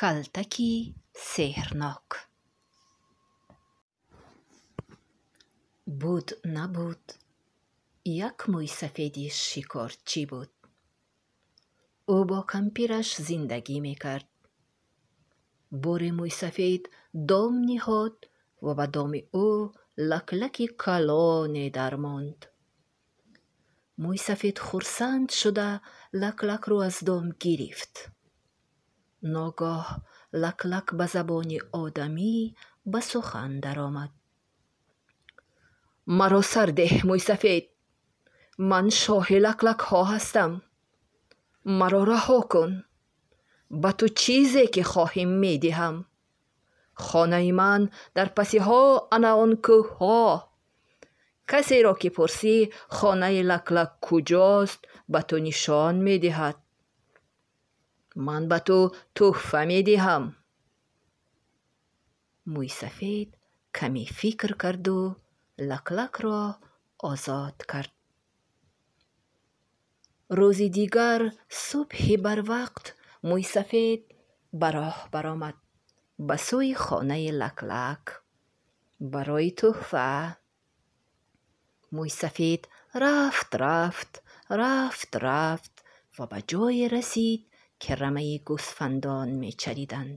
Калтаки сеҳрнок. Буд набуд, як мӯйсафеди шикорчӣ буд. Ӯ бо кампираш зиндагӣ мекард. Боре мӯйсафед дом ниҳод ва ба доми ӯ лаклаки калоне дармонд. Мӯйсафед хурсанд шуда лаклакро аз дом гирифт. Ногоҳ лаклак ба забони одамӣ ба сухан даромад. Маро сар деҳ, мӯйсафед. Ман шоҳи лаклакҳо ҳастам. Маро раҳо кун. Ба ту чизе ки хоҳӣ медиҳам. Хонаи ман дар пасиҳо ана он кӯҳҳо. Касеро ки пурсӣ хонаи лаклак куҷост, ба ту нишон медиҳад. Ман ба ту тӯҳфа медиҳам. Мӯйсафед каме фикр карду лаклакро озод кард. Рӯзи дигар субҳи барвақт мӯйсафед ба роҳ баромад ба сӯи хонаи лаклак барои тӯҳфа. Мӯйсафед рафт, рафт, рафт, рафт ва ба ҷое расид, ки рамаи гӯсфандон мечариданд.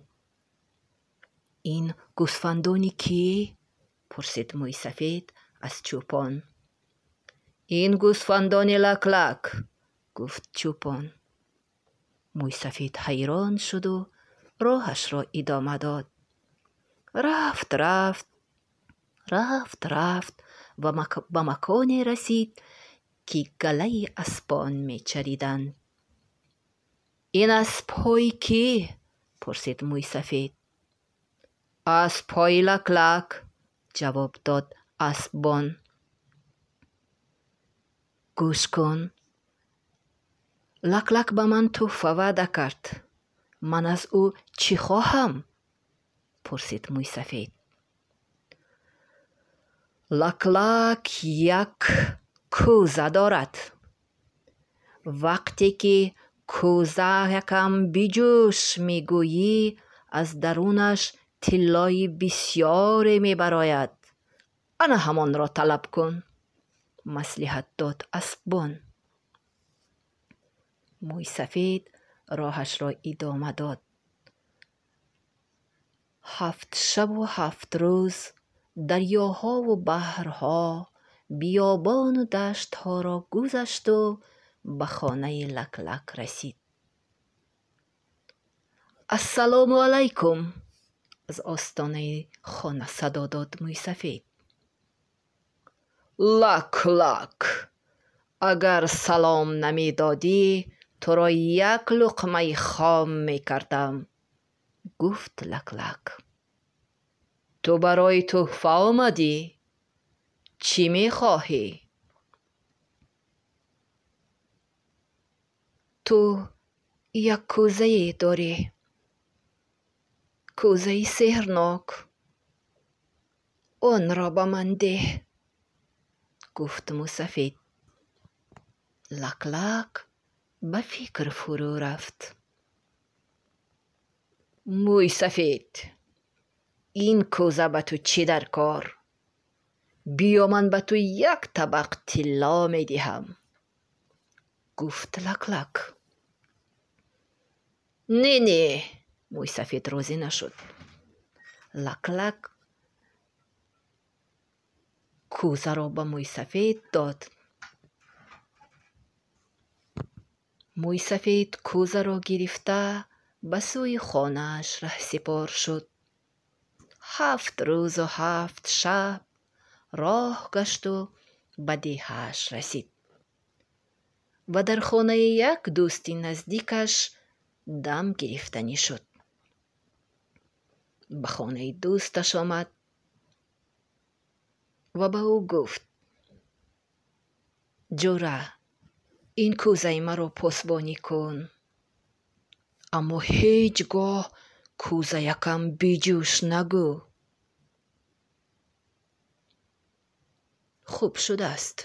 Ин гӯсфандони кӣ? Пурсид мӯйсафед аз чӯпон. Ин гӯсфандони лаклак, гуфт чӯпон. Мӯйсафед ҳайрон шуду роҳашро идома дод. Рафт, рафт, рафт, рафт ва ба маконе расид, ки галаи аспон мечариданд. Ин аспҳои кӣ? Пурсид мӯйсафед. Аспҳои лаклак, ҷавоб дод аспбон. Гӯш кун. Лаклак ба ман тӯҳфа ваъда кард. Ман аз ӯ чӣ хоҳам? Пурсид мӯйсафед. Лаклак як кӯза дорад. Вақте ки кӯза якам биҷӯш мегӯӣ, аз дарунаш тиллои бисёре мебарояд. Ана ҳамонро талаб кун, маслиҳат дод аспбон. Мӯйсафед роҳашро идома дод. 7 шабу 7 рӯз дарёҳову баҳрҳо, биёбону даштҳоро гузашту ба хонаи лаклак расид. Ассалому алайкум! Аз остонаи хона садо дод мӯйсафед. Лак-лак! Агар салом намедодӣ, туро як луқмаи хом мекардам, гуфт лаклак. Ту барои тӯҳфа омадӣ? Чӣ мехоҳӣ? Ту як кӯзае дорӣ. Кӯзаи сеҳрнок. Онро ба ман деҳ, гуфт мӯйсафед. Лаклак ба фикр фурӯ рафт. Мӯйсафед, ин кӯза ба ту чӣ дар кор? Биё ман ба ту як табақ тилло медиҳам, гуфт лаклак. Не, не, мӯйсафед розӣ нашуд. Лаклак кӯзаро ба мӯйсафед дод. Мӯйсафед кӯзаро гирифта ба сӯи хонааш раҳсипор шуд. 7 рӯзу 7 шаб роҳ гашту ба деҳааш расид ва дар хонаи як дӯсти наздикаш дам гирифтанӣ шуд. Ба хонаи дӯсташ омад ва ба ӯ гуфт: Ҷура, ин кӯзаи маро посбонӣ кун, аммо ҳеҷ гоҳ кӯзаякам биҷӯш нагӯ. Хуб шудааст,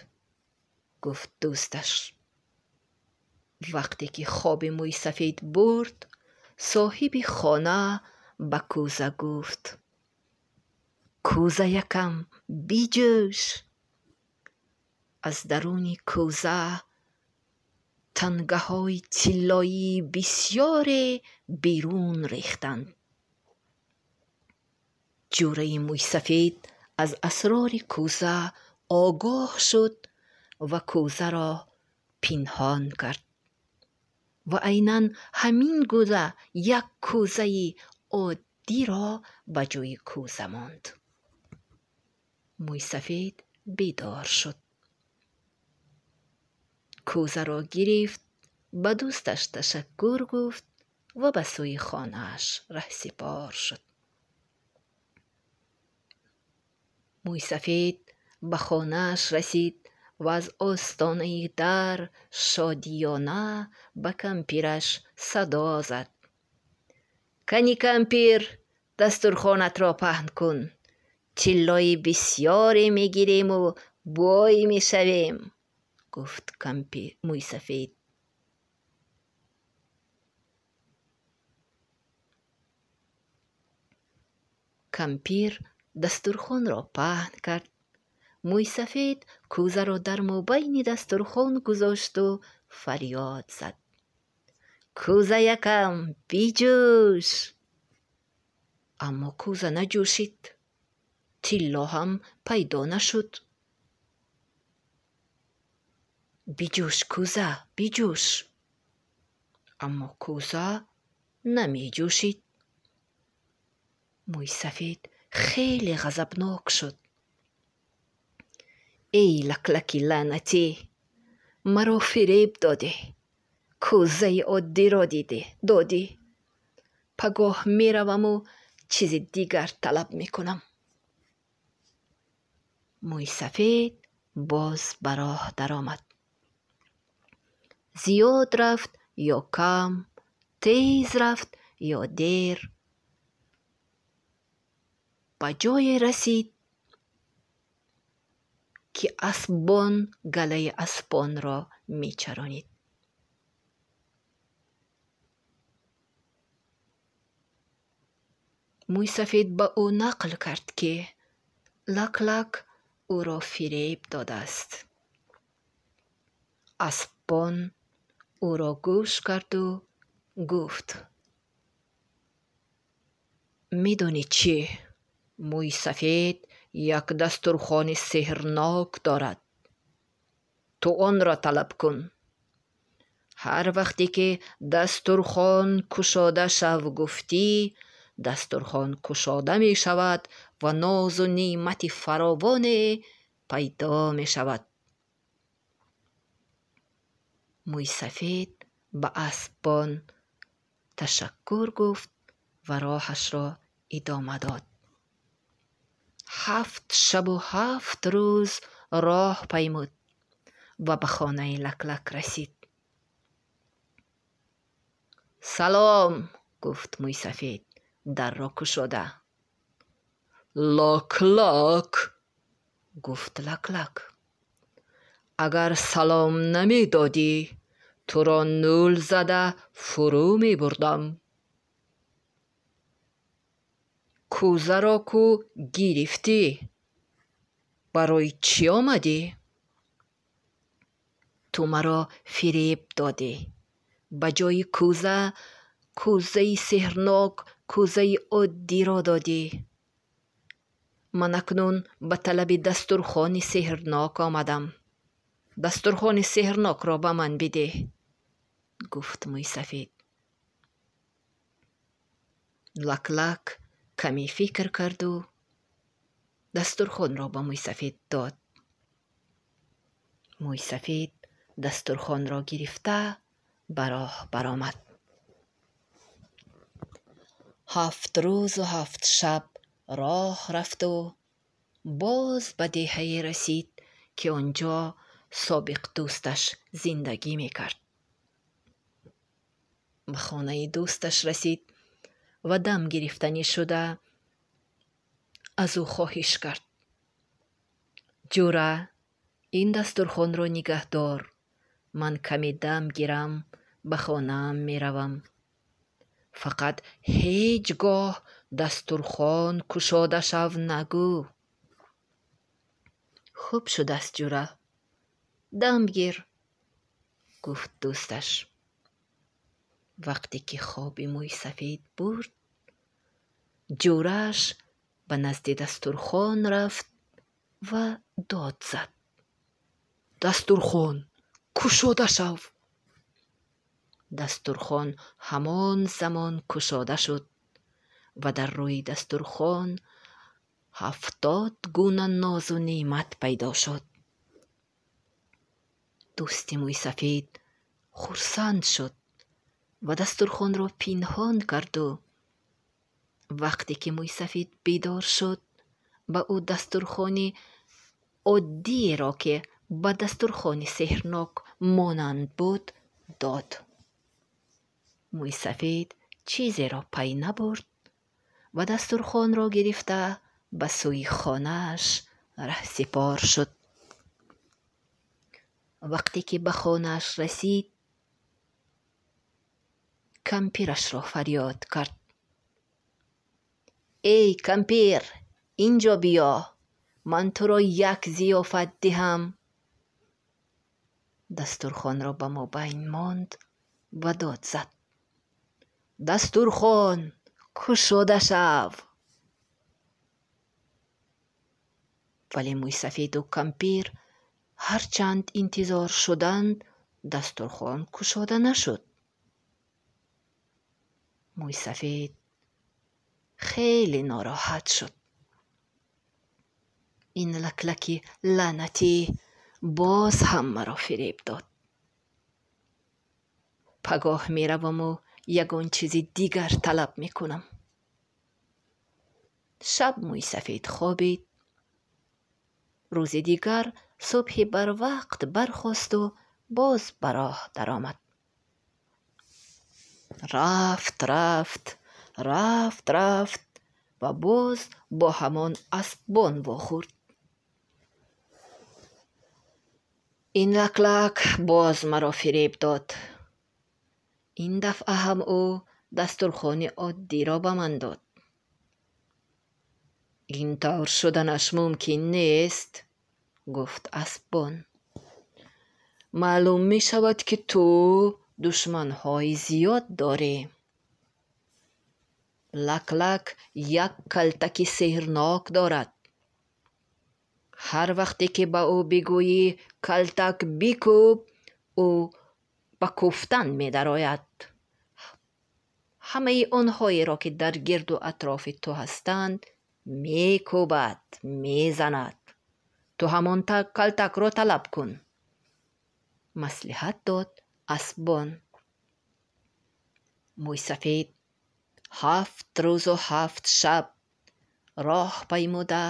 гуфт дӯсташ. Вақте ки хоби мӯйсафед бурд, Соҳиби хона ба кӯза гуфт: кӯзаякам, биҷӯш. Аз даруни кӯза тангаҳои тиллоии бисёре берун рехтанд. Ҷӯраи мӯйсафед аз асрори кӯза огоҳ шуд ва кӯзаро пинҳон кард ва айнан ҳамин гуна як кӯзаи оддиро ба ҷои кӯза монд. Мӯйсафед бедор шуд. Кӯзаро гирифт, ба дӯсташ ташаккур гуфт ва ба сӯи хонааш раҳсипор шуд. Мӯйсафед ба хонааш расид ва аз остонаи дар шодиёна ба кампираш садо зад: кани кампир, дастурхонатро паҳн кун, тиллои бисёре мегирему бой мешавем, гуфт кампир мӯйсафед. Кампир дастурхонро паҳн кард. Мӯйсафед кӯзаро дар мобайни дастурхон гузошту фарёд зад: кӯзаякам, биҷӯш! Аммо кӯза наҷӯшид, тилло ҳам пайдо нашуд. Биҷӯш, кӯза, биҷӯш! Аммо кӯза намеҷӯшид. Мӯйсафед хеле ғазабнок шуд. Эй лаклаки лаънатӣ, маро фиреб додӣ, кӯзаи оддиро додӣ. Пагоҳ мераваму чизи дигар талаб мекунам. Мӯйсафед боз ба роҳ даромад. Зиёд рафт ё кам, тез рафт ё дер, ба ҷое расид ки аспбон галаи аспонро мечаронид. Мӯйсафед ба ӯ нақл кард, ки лак-лак ӯро фиреб додааст. Аспбон ӯро гӯш карду гуфт: медонӣ чӣ? Мӯйсафед як дастурхони сеҳрнок дорад. Ту онро талаб кун. Ҳар вақте ки дастурхон кушода шав гуфтӣ, дастурхон кушода мешавад ва нозу неъмати фаровоне пайдо мешавад. Мӯйсафед ба аспбон ташаккур гуфт ва роҳашро идома дод. 7 шабу 7 рӯз роҳ паймуд ва ба хонаи лаклак расид. Салом, гуфт мӯйсафед дарро кушода. Лак-лак, гуфт лак-лак. Агар салом намедодӣ, туро нул зада фурӯ мебурдам. Кӯзаро ку гирифтӣ, барои чӣ омадӣ? Ту маро фиреб додӣ. Ба ҷои кӯза, кӯзаи сеҳрнок, кӯзаи оддиро додӣ. Ман акнун ба талаби дастурхони сеҳрнок омадам. Дастурхони сеҳрнокро ба ман бидеҳ, гуфт мӯйсафед. Лак-лак каме фикр карду дастурхонро ба мӯйсафед дод. Мӯйсафед дастурхонро гирифта ба роҳ баромад. 7 рӯзу 7 шаб роҳ рафту боз ба деҳае расид, ки он ҷо собиқ дӯсташ зиндагӣ мекард. Ба хонаи дӯсташ расид ва дам гирифтанӣ шуда аз ӯ хоҳиш кард: ҷӯра, ин дастурхонро нигаҳдор, ман каме дам гирам, ба хонаам меравам. Фақат ҳеҷ гоҳ дастурхон кушода шав нагӯ. Хуб шудааст, ҷура, дам гир, гуфт дӯсташ. Вақте ки хоби мӯйсафед бурд, ҷӯрааш ба назди дастурхон рафт ва дод зад: Дастурхон, кушода шав! Дастурхон ҳамон замон кушода шуд ва дар рӯи дастурхон 70 гуна нозу неъмат пайдо шуд. Дӯсти мӯйсафед хурсанд шуд ва дастурхонро пинҳон карду вақте ки мӯйсафед бедор шуд, ба ӯ дастурхони оддиеро, ки ба дастурхони сеҳрнок монанд буд, дод. Мӯйсафед чизеро пай набурд ва дастурхонро гирифта ба сӯи хонааш раҳсипор шуд. Вақте ки ба хонааш расид, кампирашро фарёд кард: Эй кампир, инҷо биё, ман туро як зиёфат диҳам. Дастурхонро ба мобайн монд ва дод зад: Дастурхон, кушода шав! Вале мӯйсафеду кампир ҳарчанд интизор шуданд, дастурхон кушода нашуд. Мӯйсафед хеле нороҳат шуд. Ин лаклаки лаънатӣ боз ҳам маро фиреб дод. Пагоҳ мераваму ягон чизи дигар талаб мекунам. Шаб мӯйсафед хобид. Рӯзи дигар субҳи барвақт бархосту боз ба роҳ даромад. Рафт, рафт, рафт, рафт ва боз бо ҳамон аспбон вохӯрд. Ин лаклак боз маро фиреб дод. Ин дафъа ҳам ӯ дастурхони оддиро ба ман дод. Ин тавр шуданаш мумкин нест, гуфт аспбон. Маълум мешавад, ки ту душманҳои зиёд дорӣ. Лаклак як калтаки сеҳрнок дорад. Ҳар вақте ки ба ӯ бигӯӣ калтак бикӯб, ӯ ба кӯфтан медарояд. Ҳамаи онҳоеро, ки дар гирду атрофи ту ҳастанд, мекӯбад, мезанад. Ту ҳамон калтакро талаб кун, маслиҳат дод аспбон. Мӯйсафед 7 рӯзу 7 шаб роҳ паймуда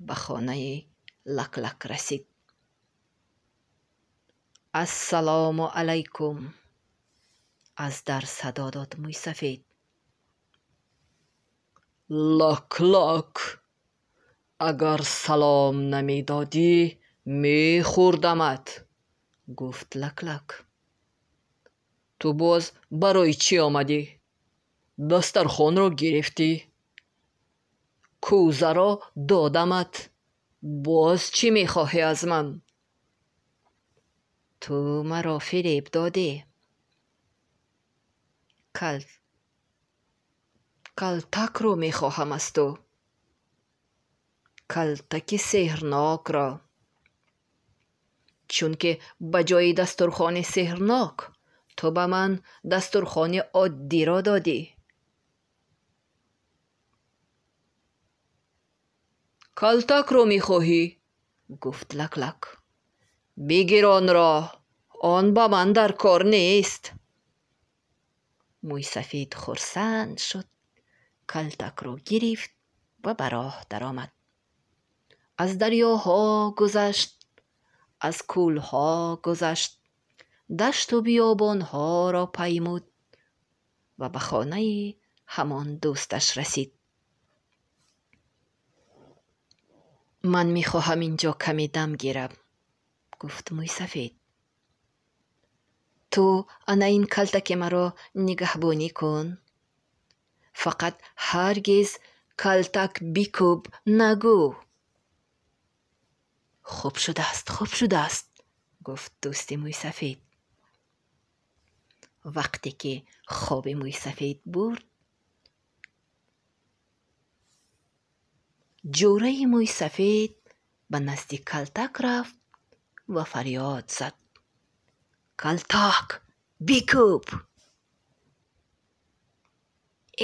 ба хонаи лаклак расид. Ассалому алайкум, аз дар садо дод мӯйсафед. Лаклак, агар салом намедодӣ, мехӯрдамат, гуфт лаклак. Ту боз барои чӣ омадӣ? Дастархонро гирифтӣ, кӯзаро додамат, боз чӣ мехоҳӣ аз ман? Ту маро фиреб додӣ. Калтакро мехоҳам аз ту, калтаки сеҳрнокро, чунки ба ҷои дастурхони сеҳрнок ту ба ман дастурхони оддиро додӣ. Калтакро мехоҳӣ? Гуфт лаклак. Бигир онро, он ба ман дар кор нест. Мӯйсафед хурсанд шуд, калтакро гирифт ва ба роҳ даромад. Аз дарёҳо гузашт, аз кӯлҳо гузашт, дашту биёбонҳоро паймуд ва ба хонаи ҳамон дӯсташ расид. Ман мехоҳам инҷо каме дам гирам, гуфт мӯйсафед. Ту ана ин калтаки маро нигаҳбонӣ кун. Фақат ҳаргиз калтак бикӯб нагӯ. Хуб шудааст, хуб шудааст, гуфт дӯсти мӯйсафед. Вақте ки хоби мӯйсафед бурд, ҷӯраи мӯйсафед ба назди калтак рафт ва фарёд зад: Калтак, бикӯб!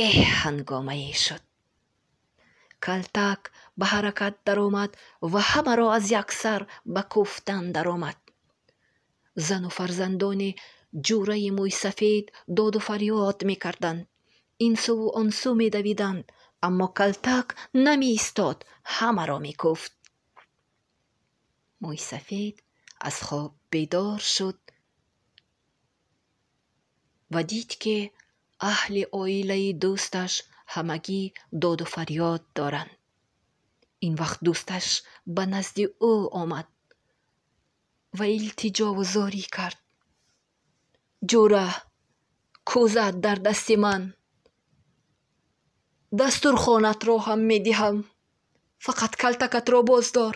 Эҳ, ҳангомае шуд. Калтак ба ҳаракат даромад ва ҳамаро аз як сар ба кӯфтан даромад. Зану фарзандони ҷӯраи мӯйсафед доду фарёд мекарданд, ин суву он су медавиданд, аммо калтак намеистод, ҳамаро мекӯфт. Мӯйсафед аз хоб бедор шуд ва дид, ки аҳли оилаи дӯсташ ҳамагӣ доду фарёд доранд. Ин вақт дӯсташ ба назди ӯ омад ва илтиҷову зорӣ кард: Ҷӯра, кӯзаат дар дасти ман, дастурхонатро ҳам медиҳам, фақат калтакатро боздор,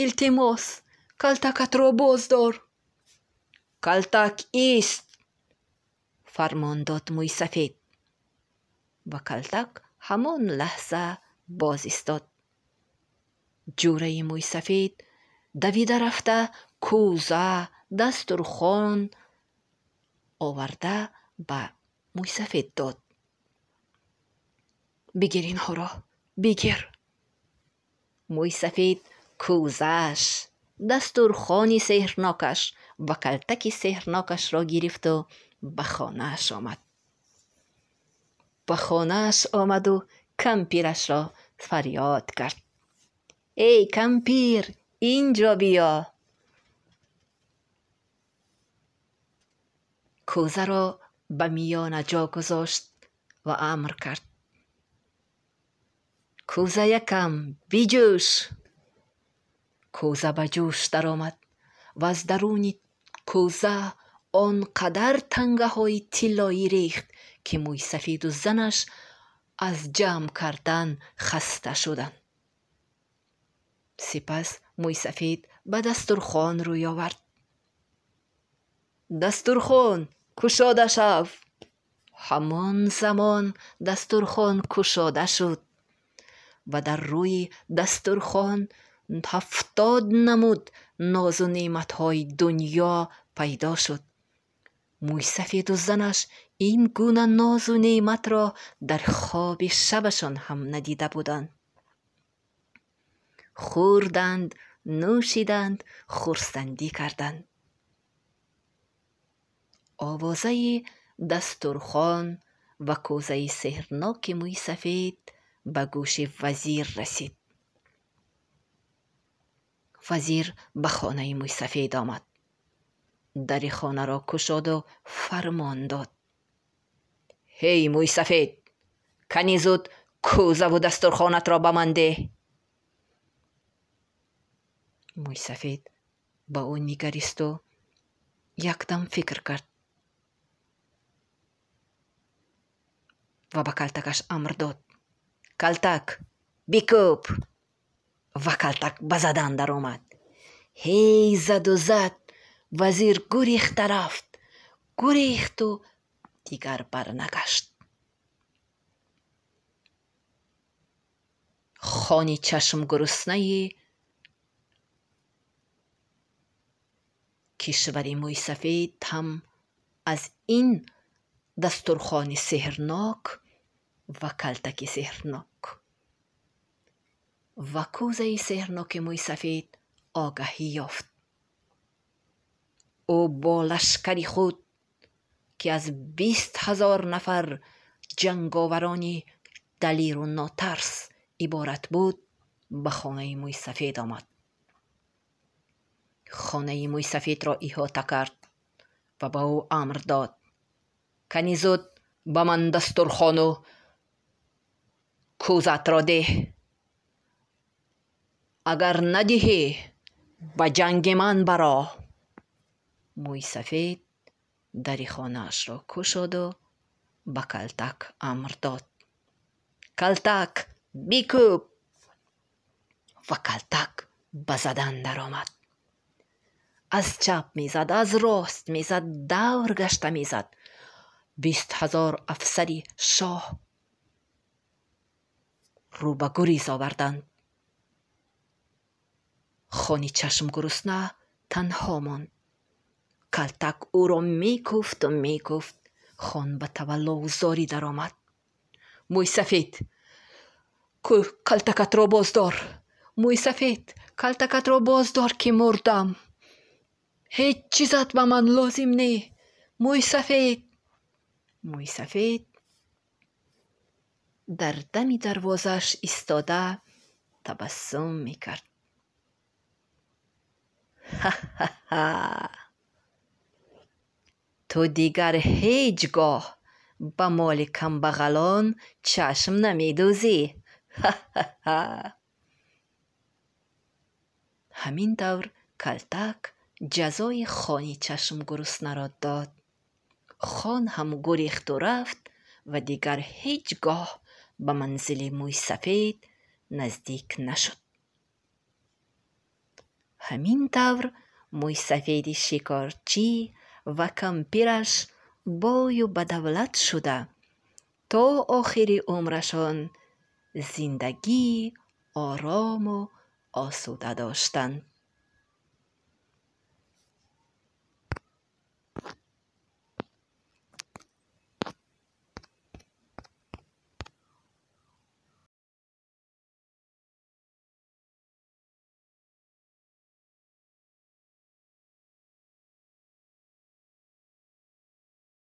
илтимос, калтакатро боздор. Калтак ист, фармон дод мӯйсафед ва калтак ҳамон лаҳза боз истод. Ҷӯраи мӯйсафед давида рафта кӯза, дастурхон оварда ба мӯйсафед дод. Бигир инҳоро, бигир. Мӯйсафед кӯзааш, дастурхони сеҳрнокаш ва калтаки сеҳрнокашро гирифту ба хонааш омад. Ба хонааш омаду кампирашро фарёд кард: Эй кампир, инҷо биё! Кӯзаро ба миёна ҷо гузошт ва амр кард: Кӯза якам, биҷӯш! Кӯза ба ҷӯш даромад ва аз даруни кӯза он қадар тангаҳои тиллоӣ рехт, ки мӯйсафеду занаш аз ҷамъ кардан хаста шуданд. Сипас мӯйсафед ба дастурхон рӯй овард. Дастурхон, кушода шав! Ҳамон замон дастурхон кушода шуд ва дар рӯи дастурхон 70 намуд нозу неъматҳои дунё пайдо шуд. Мӯйсафеду занаш ин гуна нозу неъматро дар хоби шабашон ҳам надида буданд. Хӯрданд, нӯшиданд, хурсандӣ карданд. Овозаи дастурхон ва кӯзаи сеҳрноки мӯйсафед ба гӯши вазир расид. Вазир ба хонаи мӯйсафед омад. Дари хонаро кушоду фармон дод: Ҳей мӯйсафед, кани зуд кӯзаву дастурхонатро ба ман деҳ. Мӯйсафед ба ӯ нигаристу якдам фикр кард ва ба калтакаш амр дод: Калтак, бикӯб! Ва калтак ба задан даромад. Ҳей заду зад, вазир гурехта рафт, гурехту дигар барнагашт. Хони чашмгуруснаи кишвари мӯйсафед ҳам аз ин дастурхони сеҳрнок ва калтаки сеҳрнок ва кӯзаи сеҳрноки мӯйсафед огаҳӣ ёфт. Ӯ бо лашкари худ, ки аз 20 000 нафар ҷанговарони далиру нотарс иборат буд, ба хонаи мӯйсафед омад. Хонаи мӯйсафедро иҳота кард ва ба ӯ амр дод: Кани зуд ба ман дастурхону кӯзатро деҳ. Агар надиҳӣ, ба ҷанги ман баро. Мӯйсафед дари хонаашро кушоду ба калтак амр дод: Калтак, бикӯб! Ва Калтак ба задан даромад. Аз чап мезад, аз рост мезад, давр гашта мезад. 20 000 афсари шоҳ рӯ ба гурез оварданд. Хони чашмгурусна танҳо монд. Калтак ӯро мекӯфту мекӯфт. Хон ба таваллову зорӣ даромад. Мӯйсафед, калтакатро боздор! Мӯйсафед, калтакатро боздор, ки мурдам! Ҳеҷ чизат ба ман лозим не, мӯйсафед! Мӯйсафед дар дами дарвозааш истода табассум мекард. Ҳа-ҳа-ҳа! Ту дигар ҳеҷ гоҳ ба моли камбағалон чашм намедӯзӣ. Ҳа-ҳа-ҳа! Ҳамин тавр Калтак ҷазои хони чашмгуруснаро дод. Хон ҳам гурехту рафт ва дигар ҳеҷ гоҳ ба манзили мӯйсафед наздик нашуд. Ҳамин тавр мӯйсафеди шикорчӣ ва кампираш бою бадавлат шуда, то охири умрашон зиндагии орому осуда доштанд.